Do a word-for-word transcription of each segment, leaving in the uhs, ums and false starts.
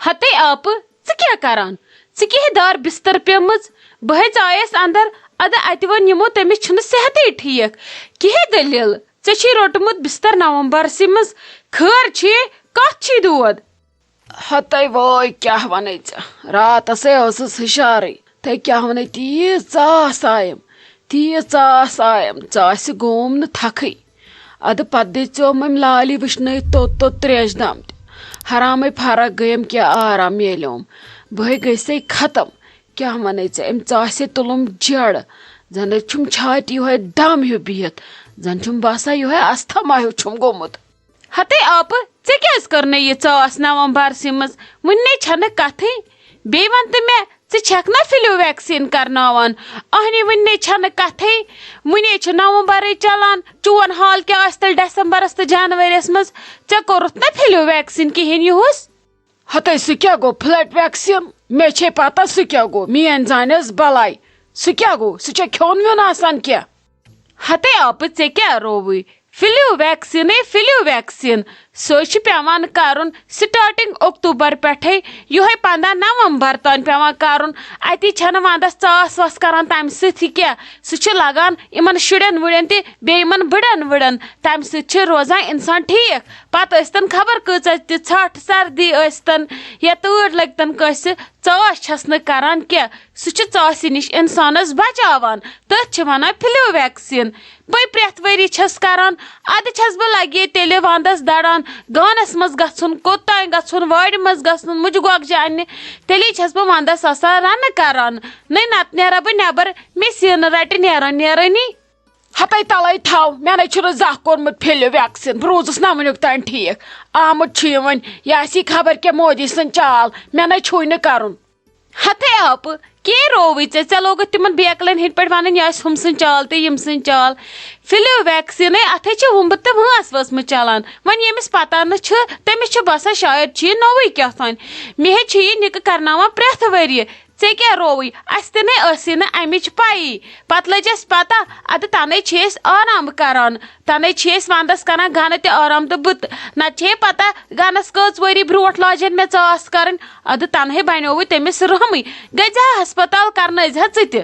ہتے آپہٕ، ژٕ کیٛاہ کران؟ ژٕ کیٛاہ دار بستر پیمٕژ؟ بہٕ ہے ژایس اندر، ادٕ اتہِ وۄنۍ یِمو، تٔمِس چھُنہٕ صحتٕے ٹھیٖک۔ کیٛاہ دٔلیٖل؟ ژےٚ چھُے روٚٹمُت بستر نومبرسٕے منٛز؟ خٲر چھُے؟ کتھ چھُے دود؟ ہتے وٲے، کیٛاہ ونے ژےٚ؟ راتسے ٲسٕس ہُشارٕے۔ تہٕ کیٛاہ ونے، تیٖژ ژاس آیم، تیٖژ ژاس آیم، ژاسہِ گوم نہٕ تھکھٕے۔ ادٕ پتہٕ دِژیوم أمۍ لالہِ وٕشنٲوِتھ توٚت توٚت تریشہِ دام تہِ۔ حرامٕے فرق گٔیم، کیٛاہ آرام میلیوم۔ بہٕ ہے گٔیسے ختم۔ کیٛاہ ونے ژےٚ، أمۍ ژاسہِ تُلُم جیڑ۔ زن چھُم چھاتہِ یِہوے دم ہیوٗ بِہِتھ، زن چھُم باسان یِہوے استھما ہیوٗ چھُم گوٚمُت۔ ہتے آپہٕ، ژےٚ کیٛازِ کٔر نہٕ یہِ ژاس نومبرسٕے منٛز؟ وُنہِ چھَنہٕ کتھٕے۔ بیٚیہِ وَن تہٕ مےٚ، ژٕ چھَکھ نا فِلیو ویکسیٖن کرناوان؟ اہنی، وُنہِ چھَنہٕ کتھٕے۔ وُنے چھُ نومبرٕے چلان، چون حال کیٛاہ آسہِ تیٚلہِ ڈسمبرس تہٕ جنؤریَس منٛز؟ ژےٚ کوٚرُتھ نا فِلیو ویکسیٖن کِہیٖنۍ یِہُس؟ ہتے سُہ کیٛاہ گوٚو فلیٹ ویکسیٖن؟ مےٚ چھے پتہ سُہ کیٛاہ گوٚو، میٛٲنۍ زانہِ ٲس بلاے۔ سُہ کیٛاہ گوٚو؟ سُہ چھا کھیوٚن ویوٚن آسان کیٛاہ؟ ہتے آپہٕ، ژےٚ کیٛاہ رووُے؟ فِلیو ویکسیٖنٕے فِلیو ویکسیٖن۔ سُہ چھُ پٮ۪وان کَرُن سٹارٹِنگ اکتوٗبر پٮ۪ٹھَے یِہوٚے پنٛداہ نومبر تام پٮ۪وان کَرُن۔ اَتی چھَنہٕ وَندَس ژاس واس کَران تَمہِ سۭتۍ کینٛہہ۔ سُہ چھُ لَگان یِمَن شُرٮ۪ن وُرٮ۪ن تہِ بیٚیہِ یِمَن بٕڑَن وُڑَن۔ تَمہِ سۭتۍ چھِ روزان اِنسان ٹھیٖک۔ پَتہٕ ٲسۍتَن خبر کۭژاہ تہِ ژھَٹھ سردی ٲسۍتَن یا تۭر لٔگۍتَن کٲنٛسہِ، ژاس چھَس نہٕ کَران کینٛہہ۔ سُہ چھُ ژاسہِ نِش اِنسانَس بچاوان۔ تٔتھۍ چھِ وَنان فِلیو ویکسیٖن۔ بہٕ پرٛٮ۪تھ ؤری چھَس کران۔ اَدٕ چھَس بہٕ لگے تیٚلہِ وَندَس دَران۔ گانَس منٛز گژھُن، کوٚت تام گژھُن، وارِ منٛز گژھُن، مُجہِ گۄگجہِ اَننہِ۔ تیٚلی چھَس بہٕ وَندَس آسان رَنہٕ کران۔ نَے نَتہٕ نیرٕ بہٕ نٮ۪بر، مےٚ سیٖنہٕ رَٹہِ نیران نیرٲنی۔ ہَتَے تَلَے تھاو، مےٚ نَے چھُنہٕ زانٛہہ کوٚرمُت فِلیو ویکسیٖن۔ بہٕ روٗزٕس نہ وٕنیُک تام ٹھیٖک۔ آمُت چھُ یہِ وۄنۍ، یہِ آسی خبر کیٛاہ مودی سٕنٛز چال، مےٚ نَے چھُے نہٕ کَرُن۔ ہتے آپہٕ، کیٛاہ رووُے ژےٚ؟ ژےٚ لوگُتھ تِمن بیکلن ہٕنٛدۍ پٲٹھۍ ونٕنۍ، یہِ آسہِ ہُم سٕنٛز چال تہٕ یِم سٕنٛز چال۔ فِلیو ویکسیٖنٕے، اتھے چھِ وُمبہٕ تہٕ وٲنٛس وٲژمٕژ چلان۔ وۄنۍ ییٚمِس پتہ نہٕ چھُ، تٔمِس چھُ باسان شاید چھُ یہِ نوٚوُے کیٛاہ تام۔ مےٚ ہے چھُ یہِ نِکہٕ کرناوان پرٛٮ۪تھ ؤرِیہِ۔ ژےٚ کیٛاہ رووُے؟ اسہِ تہِ نے ٲسٕے نہٕ امِچ پیی۔ پتہٕ لٔج اسہِ پتہ، ادٕ تنے چھِ أسۍ آرام کران۔ تنے چھِ أسۍ ونٛدس کران گنہٕ تہِ آرام تہٕ بُتہٕ۔ نتہٕ چھے پتہ گنس کٔژ ؤری برونٛٹھ لاجن مےٚ ژاس کرٕنۍ۔ ادٕ تنہے بنیووُے تٔمِس رحمٕے۔ گٔژھۍ زِ ہا ہسپتال کرنٲوۍ زِ ہا ژٕ تہِ۔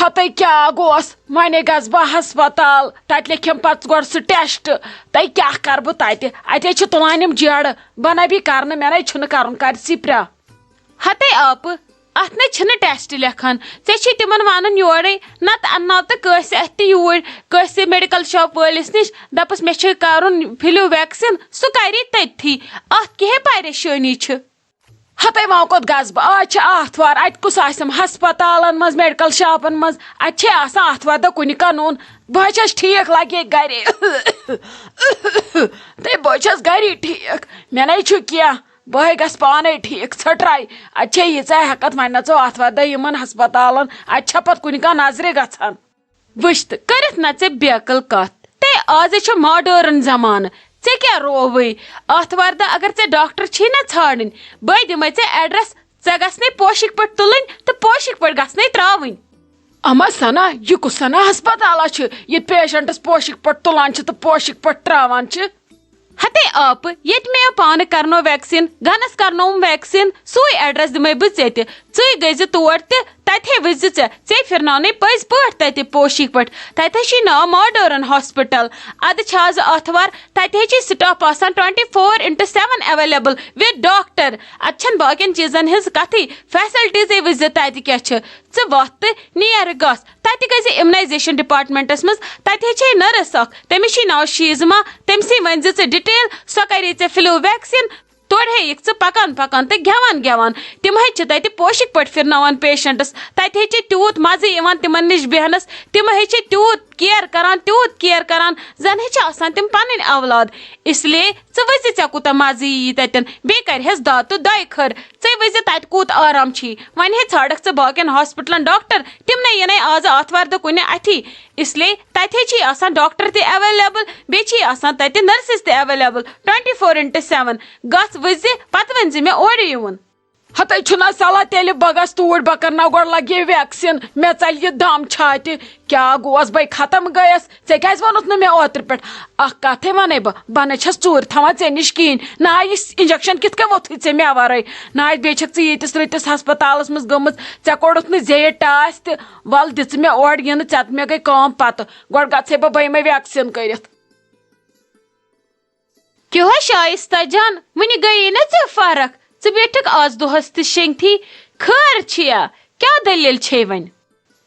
ہتے کیٛاہ گوس؟ ونے گژھٕ بہٕ ہسپتال، تتہِ لیکھم پتہٕ گۄڈٕ سُہ ٹیسٹ۔ تہٕ کیٛاہ کرٕ بہٕ تتہِ؟ اتہِ ہے چھِ تُلان یِم جیڑٕ۔ بہٕ نَے بیٚیہِ کرٕ نہٕ، مےٚ نَے چھُنہٕ کرُن، کرِ سِپرا۔ ہتے آپہٕ، اتھ نَے چھِنہٕ ٹیسٹ لیکھان۔ ژےٚ چھی تِمن ونُن یورے، نتہٕ انناو تہٕ کٲنٛسہِ اتھِ تہِ یوٗرۍ، کٲنٛسہِ میڈیکل شاپ وٲلِس نِش، دپس مےٚ چھُ کرُن فِلیو ویکسیٖن، سُہ کری تٔتھی۔ اتھ کیٛاہ پریشٲنی چھِ؟ ہتے وۄنۍ کوٚت گژھٕ بہٕ؟ آز چھِ آتھوار، اتہِ کُس آسٮ۪م ہسپتالن منٛز، میڈیکل شاپن منٛز؟ اتہِ چھے آسان آتھوارِ دۄہ کُنہِ قانون۔ بہٕ حظ چھَس ٹھیٖک، لگے گرے۔ تہٕ بہٕ حظ چھَس گرے ٹھیٖک، مےٚ نَے چھُ کینٛہہ۔ بہٕ ہے گژھٕ پانے ٹھیٖک، ژھٔٹراے۔ اتہِ چھے ییٖژاہ ہٮ۪کتھ، وۄنۍ نژو آتھوارِ دۄہ یِمن ہسپتالن، اتہِ چھا پتہٕ کُنہِ کانٛہہ نظرِ گژھان؟ وٕچھ تہٕ کٔرِتھ نہ ژےٚ بیقل کتھ۔ تے آز چھُ ماڈٲرن زمانہٕ، ژےٚ کیٛاہ رووٕے؟ آتھوارِ دۄہ اگر ژےٚ ڈاکٹر چھی نہ ژھانڈٕنۍ، بہٕ دِمے ژےٚ ایڈرس، ژےٚ گژھنے پوشِک پٲٹھۍ تُلٕنۍ تہٕ پوشِک پٲٹھۍ گژھنے ترٛاوٕنۍ۔ اما سنا، یہِ کُس سنا ہسپتالا چھُ، ییٚتہِ پیشنٹس پوشِک پٲٹھۍ تُلان چھِ تہٕ پوشِک پٲٹھۍ ترٛاوان چھِ؟ ہتے آپہٕ، ییٚتہِ مےٚ پانہٕ کرنو ویکسیٖن، گنس کرنووُم ویکسیٖن، سُے ایڈرس دِمے بہٕ ژےٚ تہِ۔ ژٕے گٔے زِ تور تہٕ تتہِ ہے وٕچھ زِ ژےٚ، ژےٚ پھرناونے پٔزۍ پٲٹھۍ تتہِ پوشِک پٲٹھۍ۔ تتہِ ہے چھُے ناو ماڈٲرن ہاسپٹل۔ ادٕ چھِ آز آتھوار، تتہِ ہے چھُے سٹاف آسان twenty four into seven available with doctor۔ اتہِ چھنہٕ باقین چیزن ہنز کتھٕے، فیسلٹیزے وٕچھ زِ تتہِ کیٛاہ چھِ۔ ژٕ وۄتھ تہٕ نیر گژھ۔ تتہِ گٔے زِ امیونائزیشن ڈپارٹمنٹس منٛز، تتہِ ہے چھے نرس اکھ، تٔمِس چھُے ناو شیزما، تٔمسٕے ؤنۍ زِ ژٕ ڈیٹیل، سۄ کرے ژےٚ فلو ویکسیٖن۔ تورٕ ہے یِکھ ژٕ پکان پکان تہٕ گٮ۪وان گٮ۪وان۔ تِم ہے چھِ تتہِ پوشِک پٲٹھۍ پھِرناوان پیشنٹس۔ تتہِ ہے چھِ تیوٗت مزٕ یِوان تِمن نِش بیہنس۔ تِم ہے چھِ تیوٗت کیر کران، تیوٗت کیر کران، زن ہے چھِ آسان تِم پنٕنۍ اولاد۔ اس لیے ژٕ وٕچھ زِ ژےٚ کوٗتاہ مزٕ یِیی تتٮ۪ن۔ بیٚیہِ کرِہس داد تہٕ دۄیہِ خٲر۔ ژٕے وٕچھ زِ تتہِ کوٗت آرام چھی۔ وۄنۍ ہے ژھانڈکھ ژٕ باقین ہاسپٹلن ڈاکٹر، تِم نے یِنَے آز آتھوارِ دۄہ کُنہِ اتھی۔ اس لیے تتہِ ہے چھی آسان ڈاکٹر تہِ اویلیبل، بیٚیہِ چھی آسان تتہِ نرسز تہِ available twenty four into seven۔ گژھ وٕچھ زِ پتہٕ ؤنۍ زِ مےٚ اورٕ یِوُن۔ ہتے چھُنہ صلاح، تیٚلہِ بہٕ گژھٕ توٗرۍ، بہٕ کرناو گۄڈٕ لگہِ یہِ ویکسیٖن، مےٚ ژلہِ یہِ دم چھاتہِ۔ کیٛاہ گوس بَے، ختم گٔیَس؟ ژےٚ کیٛازِ ووٚنُتھ نہٕ مےٚ اوترٕ پٮ۪ٹھ؟ اکھ کتھے ونے بہٕ، بہٕ نَے چھَس ژوٗرِ تھاوان ژےٚ نِش کِہیٖنۍ۔ نہ، یہِ انجیکشن کِتھ کٔنۍ ووٚتھُے ژےٚ مےٚ ورٲے؟ نہ، بیٚیہِ چھَکھ ژٕ ییٖتِس رٕتِس ہسپتالس منٛز گٔمٕژ، ژےٚ کوٚڑُتھ نہٕ زیٖٹھ ٹاس تہِ۔ ول، دِژٕ مےٚ اورٕ یِنہٕ ژےٚ، مےٚ گٔے کٲم پتہٕ۔ گۄڈٕ گژھے بہٕ بٔیمے ویکسیٖن کٔرِتھ۔ کیٛاہ شایستہ جان، وُنہِ گٔیی نہ ژےٚ فرق؟ ژٕ بیٖٹھکھ آز دۄہس تہِ شیٚنگتھٕے؟ خٲر چھِیا؟ کیٛاہ دٔلیٖل چھے وۄنۍ؟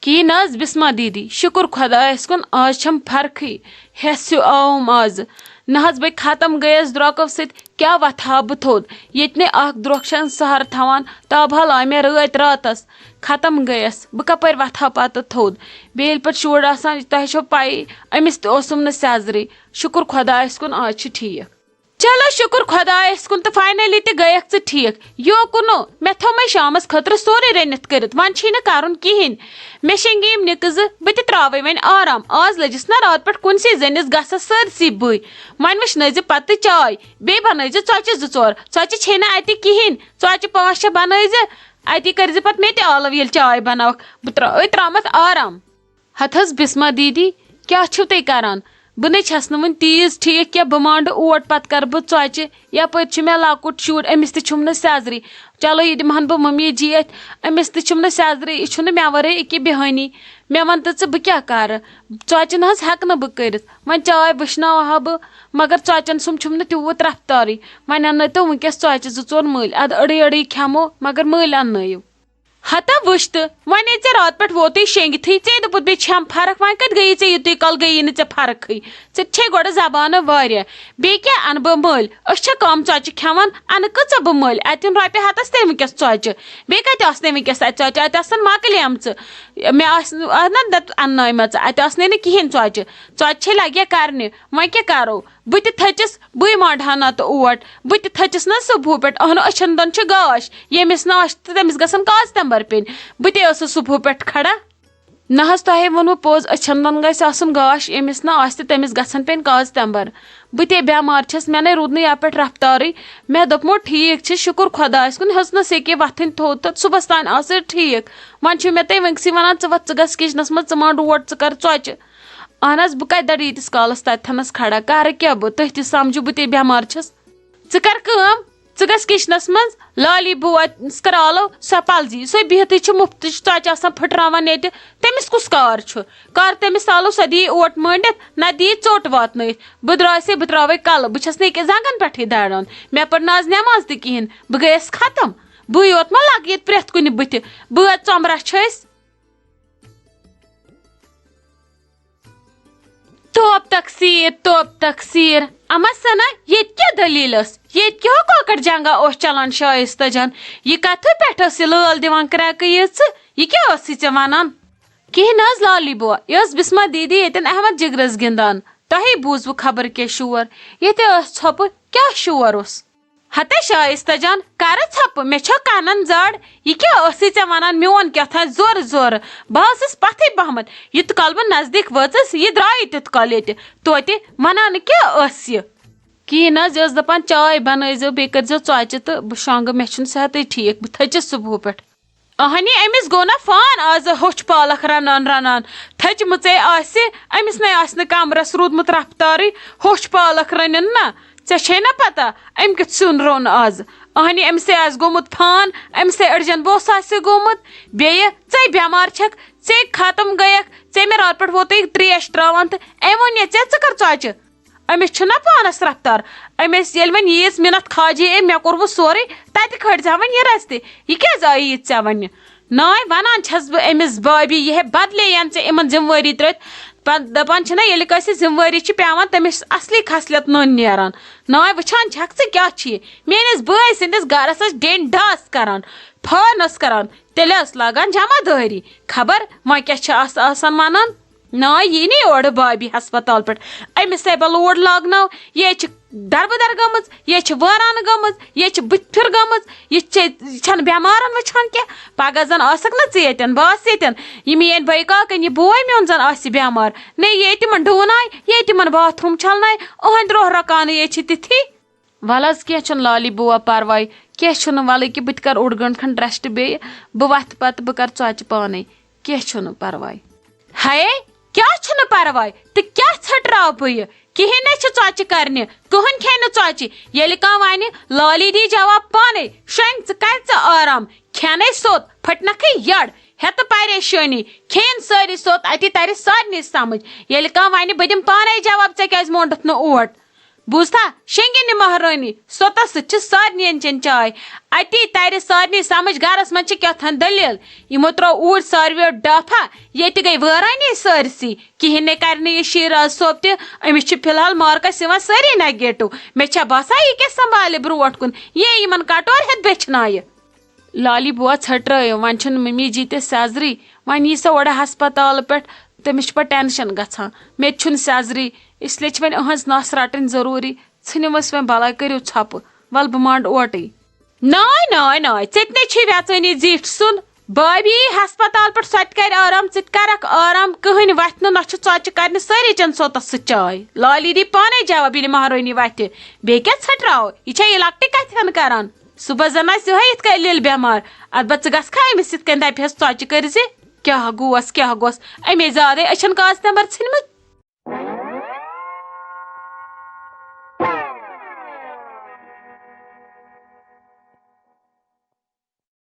کِہیٖنۍ نہ حظ بسمہ دیدی، شُکُر خۄدایَس کُن، آز چھَم فرقٕے۔ ہٮ۪س ہیوٗ آوُم آزٕ۔ نہ حظ بَے، ختم گٔیَس درٛۄکَو سۭتۍ، کیٛاہ وۄتھٕ ہا بہٕ تھوٚد؟ ییٚتہِ نَے اَکھ درٛۄکھ چھَنہٕ سہارٕ تھاوان، تابہال آے مےٚ رٲتۍ راتَس۔ ختم گٔیَس، بہٕ کَپٲرۍ وۄتھٕ ہا پَتہٕ تھوٚد؟ بیٚیہِ ییٚلہِ پَتہٕ شُر آسان، تۄہہِ چھو پَیی، أمِس تہِ اوسُم نہٕ سیٚزرٕے۔ شُکُر خۄدایَس کُن، آز چھِ ٹھیٖک۔ چلو شُکُر خۄدایَس کُن تہٕ finally تہِ گٔیَکھ ژٕ ٹھیٖک۔ یوکُنو، مےٚ تھوٚومَے شامَس خٲطرٕ سورُے رٔنِتھ کٔرِتھ، وۄنۍ چھِی نہٕ کَرُن کِہیٖنۍ۔ مےٚ شیٚنگے یِم نِکہٕ زٕ، بہٕ تہِ ترٛاوَے وۄنۍ آرام۔ آز لٔجِس نہ راتہٕ پٮ۪ٹھ کُنسٕے زٔنِس گژھس سٲرسٕے بٕے۔ وۄنۍ وٕشنٲیزِ پَتہٕ چاے، بیٚیہِ بَنٲیزِ ژۄچہِ زٕ ژور۔ ژۄچہِ چھے نہٕ اَتہِ کِہیٖنۍ، ژۄچہِ پانٛژھ شےٚ بَنٲیزِ۔ اَتی کٔرزِ پَتہٕ مےٚ تہِ آلو ییٚلہِ چاے بَناوَکھ، بہٕ ترٛا-، أتۍ ترٛاومَتھ آرام۔ ہتہٕ حظ بسمہ دیدی، کیٛاہ چھِو تُہۍ کران؟ بہٕ نَے چھَس نہٕ وُنہِ تیٖژ ٹھیٖک کینٛہہ، بہٕ مانٛڈٕ اوٹ، پتہٕ کرٕ بہٕ ژۄچہِ۔ یپٲرۍ چھُ مےٚ لۄکُٹ شُر، أمِس تہِ چھُم نہٕ سیٚزرٕے۔ چلو، یہِ دِمہٕ ہن بہٕ مٔمی جی اَتھِ، أمِس تہِ چھُم نہٕ سیٚزرٕے، یہِ چھُنہٕ مےٚ ورٲے أکیاہ بیہٲنی۔ مےٚ وَن تہٕ ژٕ، بہٕ کیٛاہ کرٕ؟ ژۄچہِ نہ حظ ہٮ۪کہٕ نہٕ بہٕ کٔرِتھ۔ وۄنۍ چاے وٕشناوہا بہٕ، مگر ژۄچٮ۪ن سُم چھُم نہٕ تیوٗت رفتارٕے۔ وۄنۍ اَننٲیتو وٕنکیٚس ژۄچہِ زٕ ژور مٔلۍ، اَدٕ أڑٕے أڑٕے کھٮ۪مو، مگر مٔلۍ اَننٲیِو۔ ہتا وٕچھ تہٕ، وۄنۍ ییٚلہِ ژےٚ راتہٕ پٮ۪ٹھ ووتُے شیٚنگِتھٕے، ژےٚ دوٚپُتھ بیٚیہِ چھَم فرق، وۄنۍ کَتہِ گٔیی ژےٚ یُتُے کال گٔیی نہٕ ژےٚ فرقٕے؟ ژےٚ چھے گۄڈٕ زبانہٕ واریاہ۔ بیٚیہِ کیٛاہ اَنہٕ بہٕ مٔلۍ؟ أسۍ چھا کَم ژۄچہِ کھٮ۪وان؟ اَنہٕ کۭژاہ بہٕ مٔلۍ؟ اَتہِ یِن رۄپیہِ ہَتَس تہِ وٕنکیٚس ژۄچہِ۔ بیٚیہِ کَتہِ آسنَے وٕنکیٚس اَتہِ ژۄچہِ؟ اَتہِ آسَن مۄکلیمژٕ۔ مےٚ آسہِ نہٕ، اَہَن نہ، دَپ اَننٲیمَژٕ، اَتہِ آسنَے نہٕ کِہیٖنۍ ژۄچہِ۔ ژۄچہِ چھے لَگہِ کَرنہِ، وۄنۍ کیٛاہ کَرو؟ بہٕ تہِ تھٔچِس، بٕے مانٛڈٕ ہا نَتہٕ اوٹ۔ بہٕ تہِ تھٔچِس نہ صُبحُ پٮ۪ٹھ، اہنُ أچھن دۄن چھِ گاش، ییٚمِس نہٕ آسہِ تہٕ تٔمِس گژھن کاژٕ تمبر پیٚنۍ۔ بہٕ تہِ ٲسٕس صُبحُ پٮ۪ٹھ کھڑا۔ نہ حظ، تۄہے ووٚنوُ پوٚز، أچھن دۄن گژھِ آسُن گاش، ییٚمِس نہٕ آسہِ تہٕ تٔمِس گژھن پیٚنۍ کاژٕ تمبر۔ بہٕ تے بٮ۪مار چھَس، مےٚ نے روٗد نہٕ یپٲرۍ رفتارٕے۔ مےٚ دوٚپمو، ٹھیٖک چھِ، شُکُر خۄدایَس کُن، ہیٚژنَس ییٚکیٛاہ وۄتھٕنۍ تھوٚد تہٕ صُبحَس تام آسہٕ ٹھیٖک۔ وۄنۍ چھُ مےٚ تُہۍ وٕنۍسٕے وَنان، ژٕ وۄتھ، ژٕ گژھ کِچنَس منٛز، ژٕ مانٛڈ اوٹ، ژٕ کر ژۄچہِ۔ اہن حظ، بہٕ کتہِ دَرٕ ییٖتِس کالس تَتہِ تھَنَس کھڑا؟ کَرٕ کیٛاہ بہٕ؟ تُہۍ تہِ سمجھِو، بہٕ تہِ بٮ۪مار چھَس۔ ژٕ کر کٲم، ژٕ گژھ کِچنَس منٛز، لالی بوٗ اَتہِ کر آلو، سۄ پَلزی، سۄ بِہتٕے چھِ مُفتٕچ ژۄچہِ آسان پھٕٹراوان ییٚتہِ۔ تٔمِس کُس کار چھُ؟ کر تٔمِس آلو، سۄ دِیہِ اوٹ مٲنِتھ، نہ دِیہِ ژوٚٹ واتنٲیِتھ۔ بہٕ درٛایسے، بہٕ ترٛاوَے کَلہٕ، بہٕ چھَس نہٕ ییٚکیٛاہ زنٛگَن پٮ۪ٹھٕے دَران۔ مےٚ پٔر نہ آز نٮ۪ماز تہِ کِہیٖنۍ، بہٕ گٔیَس ختم۔ بٕے یوت ما لَگہٕ ییٚتہِ پرٛٮ۪تھ کُنہِ بٕتھِ؟ بٲژ ژۄمبرا چھِ أسۍ۔ توب تقصیر، توب تقصیر۔ اما سنا، ییٚتہِ کیٛاہ دٔلیٖل ٲس؟ ییٚتہِ کیٛاہ کۄکر جنگا اوس چلان شایستہ جان؟ یہِ کتھٕ پٮ۪ٹھ ٲس یہِ لٲل دِوان کرٛٮ۪کہٕ ییٖژٕ؟ یہِ کیٛاہ ٲسٕے ژےٚ ونان؟ کِہیٖنۍ نہٕ حظ لالی بوا، یہِ ٲس بسمہ دیدی ییٚتٮ۪ن احمد جگرس گِنٛدان۔ تۄہے بوٗزوٕ خبر کیٛاہ شور۔ ییٚتہِ ٲس ژھۄپہٕ، کیٛاہ شور اوس؟ ہتے شایستہ جان، کَرٕ ژھۄپہٕ، مےٚ چھا کَنَن زَڈ؟ یہِ کیٛاہ ٲسٕے ژےٚ وَنان؟ میون کیٛاہ تھانۍ زورٕ زورٕ؟ بہٕ ٲسٕس پَتھٕے پَہمَتھ۔ یُتھ کال بہٕ نزدیٖک وٲژٕس، یہِ درٛایہِ تیُتھ کال ییٚتہِ توتہِ۔ وَنان کیٛاہ ٲس یہِ؟ کِہیٖنۍ نہٕ حظ، یہِ ٲس دَپان، چاے بَنٲیزیو، بیٚیہِ کٔرۍزیو ژۄچہِ تہٕ بہٕ شۄنٛگہٕ، مےٚ چھُنہٕ صحتٕے ٹھیٖک، بہٕ تھٔچِس صُبحُ پٮ۪ٹھ۔ اہنی، أمِس گوٚو نا فان آز ہوٚچھ پالک رنان رنان۔ تھٔچمٕژے آسہِ، أمِس نے آسہِ نہٕ کمرس روٗدمُت رفتارٕے، ہوٚچھ پالک رٔنِن نا۔ ژےٚ چھے نا پتہ أمۍ کیُتھ سیُن روٚن آز؟ اہنی، أمِسے آسہِ گوٚمُت فان، أمِسے أڈجن بوس آسہِ گوٚمُت۔ بیٚیہِ ژے بٮ۪مار چھکھ، ژے ختم گٔیکھ، ژے مےٚ راتہٕ پٮ۪ٹھ ووتُے تریش تراوان تہٕ أمۍ ووٚن یہِ ژےٚ، ژٕ کر ژۄچہِ؟ أمِس چھُنہ پانَس رفتار۔ أمۍ ٲسۍ ییٚلہِ وۄنۍ ییٖژ مِنَت کھاجے أمۍ، مےٚ کوٚر وۄنۍ سورُے، تَتہِ کھٲلۍ زِ ہا وۄنۍ یہِ رَستہِ۔ یہِ کیٛازِ آیہِ ییٖژ ژےٚ وَننہِ؟ ناے وَنان چھَس بہٕ أمِس بابی، یہِ ہے بدلے یَن ژےٚ یِمَن ذِمہٕ وٲری ترٛٲوِتھ۔ پَتہٕ دَپان چھِنہ، ییٚلہِ کٲنٛسہِ ذِمہٕ وٲری چھِ پٮ۪وان، تٔمِس چھِ اَصلی خاصلت نٔنۍ نیران۔ ناے وٕچھان چھَکھ ژٕ کیٛاہ چھِ یہِ؟ میٛٲنِس بٲے سٕنٛدِس گَرَس ٲس ڈیٚنۍ ڈاس کَران، فان ٲس کَران، تیٚلہِ ٲس لاگان جمع دٲری۔ خبر وۄنۍ کیٛاہ چھِ اَس آسان وَنان؟ نا، یی نہٕ یورٕ بابی ہسپتال پٮ۪ٹھ۔ أمِس ہے بہٕ لوڈ لاگناو، یے چھِ دربٕدر گٔمٕژ، یے چھِ وٲران گٔمٕژ، یے چھِ بٕتھِ پھِر گٔمٕژ، یہِ چھے-، یہِ چھَنہٕ بٮ۪مارَن وٕچھان کینٛہہ۔ پَگاہ زَن ٲسٕکھ نہٕ ژٕ ییٚتٮ۪ن، بہٕ ٲسٕس ییٚتٮ۪ن۔ یہِ میٛٲنۍ بٲے کاکَن، یہِ بوے میون زَن آسہِ بٮ۪مار۔ نے یے تِمَن ڈوٗن آے، یے تِمَن باتھ روٗم چھَلناے، أہٕنٛدۍ روٚہ رۄکانہٕ یے چھِ تِتھی۔ وَلہٕ حظ، کینٛہہ چھُنہٕ لالی بُوا پَرواے، کینٛہہ چھُنہٕ، وَلہٕ کہِ بہٕ تہِ کَرٕ اوٚڑ گٲنٛٹہٕ کھنٛڈ rest بیٚیہِ، بہٕ وۄتھٕ پَتہٕ، بہٕ کَرٕ ژۄچہِ پانَے، کینٛہہ چھُنہٕ پَرواے۔ ہَے، کیٛاہ چھُنہٕ پَرواے؟ تہٕ کیٛاہ ژھٔٹراو بہٕ یہِ؟ کِہیٖنۍ نَے چھِ ژۄچہِ کَرنہِ، کٕہٕنۍ کھیٚیہِ نہٕ ژۄچہِ۔ ییٚلہِ کانٛہہ وَنہِ، لالی دی جواب پانَے، شۄنٛگۍ، ژٕ کَر ژٕ آرام، کھٮ۪نَے سوٚت، پھٔٹنَکھٕے یٔڈ، ہٮ۪تہٕ پریشٲنی، کھیٚیِن سٲری سوٚت، اَتی تَرِ سارنٕے سَمٕجھ۔ ییٚلہِ کانٛہہ وَنہِ، بہٕ دِمہٕ پانَے جواب، ژےٚ کیٛازِ مونٛڈُتھ نہٕ اوٹ؟ بوٗزتھا، شۄنٛگِن نہٕ مہرٲنی، سوٚتَس سۭتۍ چھِ سارنِیَن چٮ۪ن چاے۔ اَتی تَرِ سارنٕے سَمٕجھ، گَرَس منٛز چھِ کیٛاہ تھان دٔلیٖل۔ یِمو ترٛوو اوٗرۍ ساروِیو ڈافا، ییٚتہِ گٔے وٲرٲنی سٲرسٕے۔ کِہیٖنۍ نے کَرِ نہٕ یہِ شیراز صٲب تہِ، أمِس چھِ فی الحال marks یِوان سٲری negative۔ مےٚ چھا باسان، یہِ کیٛاہ سنبھالہِ برٛونٛٹھ کُن، یہِ یِمَن کَٹور ہٮ۪تھ بیٚچھنایہِ۔ لالی بُوا ژھٔٹرٲیِو، وۄنۍ چھُنہٕ ممی جی تہِ سیٚزرٕے، وۄنۍ یی سۄ اورٕ ہسپتالہٕ پٮ۪ٹھ، تٔمِس چھُ پَتہٕ tension گژھان۔ مےٚ تہِ چھُنہٕ سیٚزرٕے، اس لیے چھِ وۄنۍ أہٕنٛز نَس رَٹٕنۍ ضروٗری۔ ژھٕنِو أسۍ وۄنۍ، بَلاے کٔرِو ژھۄپہٕ، وَلہٕ بہٕ مانٛڈٕ اوٹٕے۔ ناے، ناے، ناے، ژےٚ تہِ نے چھے وٮ۪ژٲنی زِٹھۍ سُنٛد۔ بھابھی یی ہسپتال پٮ۪ٹھ، سۄ تہِ کَرِ آرام، ژٕ تہِ کَرَکھ آرام، کٕہٕنۍ وَتھِ نہٕ، نہ چھُ ژۄچہِ کَرنہِ، سٲری چٮ۪ن سوٚتَس سۭتۍ چاے۔ لالی دی پانَے جواب، ییٚلہِ مہرٲنی وَتھِ، بیٚیہِ کیٛاہ ژھٔٹراوو؟ یہِ چھا یہِ لۄکٹہِ کَتھِ ہن کَران؟ صُبحس زَن آسہِ یِہوٚے یِتھ کٔنۍ لِل بٮ۪مار، اَدٕ بہٕ ژٕ گژھکھا أمِس یِتھ کٔنۍ دَپہِ ہَس، ژۄچہِ کٔرۍ زِ؟ کیٛاہ گوس، کیٛاہ گوس؟ أمے زیادَے أچھَن کاژ نٮ۪بر ژھٕنمٕتۍ۔